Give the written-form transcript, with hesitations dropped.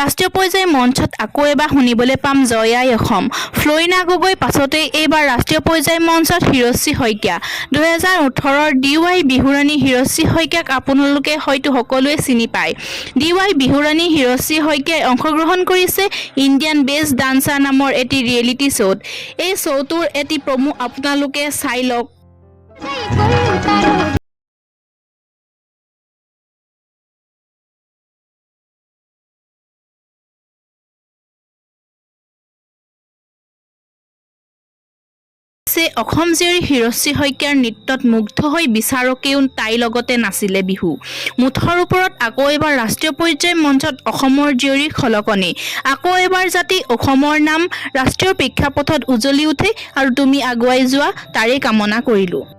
ৰাষ্ট্ৰীয় পৰ্যায়ৰ মঞ্চত আকৌ এবাৰ শুনিবলৈ পাম জয় আই অসম। ফ্ল'ৰিনা গগৈ পাছতেই এইবাৰ ৰাষ্ট্ৰীয় পৰ্যায়ৰ মঞ্চত হিৰশ্ৰী শইকীয়া। 2018ৰ ডি ৱাই বিহুৰাণী হিৰশ্ৰী শইকীয়াক আপোনালোকে হয়তো সকলোৱে চিনি পায়। ডি ৱাই বিহুৰাণী হিৰশ্ৰী শইকীয়াই অংশগ্ৰহণ কৰিছে ইণ্ডিয়ান বেষ্ট ডান্সাৰ নামৰ এটি ৰিয়েলিটি শ্ব'ত। এই শ্ব'টোৰ এটি প্ৰমো আপোনালোকে চাই লওক। অসম জীয়ৰী হিৰশ্ৰী শইকীয়াৰ নৃত্যত মুগ্ধ হৈ বিচাৰকেও তাইৰ লগতে নাচিলে বিহু। মুঠৰ ওপৰত আকৌ এবাৰ ৰাষ্ট্ৰীয় পৰ্যায়ৰ মঞ্চত অসমৰ জীয়ৰীৰ খলকনি। আকৌ এবাৰ যাতে অসমৰ নাম ৰাষ্ট্ৰীয় প্ৰেক্ষাপটত উজ্বলি উঠে আৰু তুমি আগুৱাই যোৱা, তাৰেই কামনা কৰিলোঁ।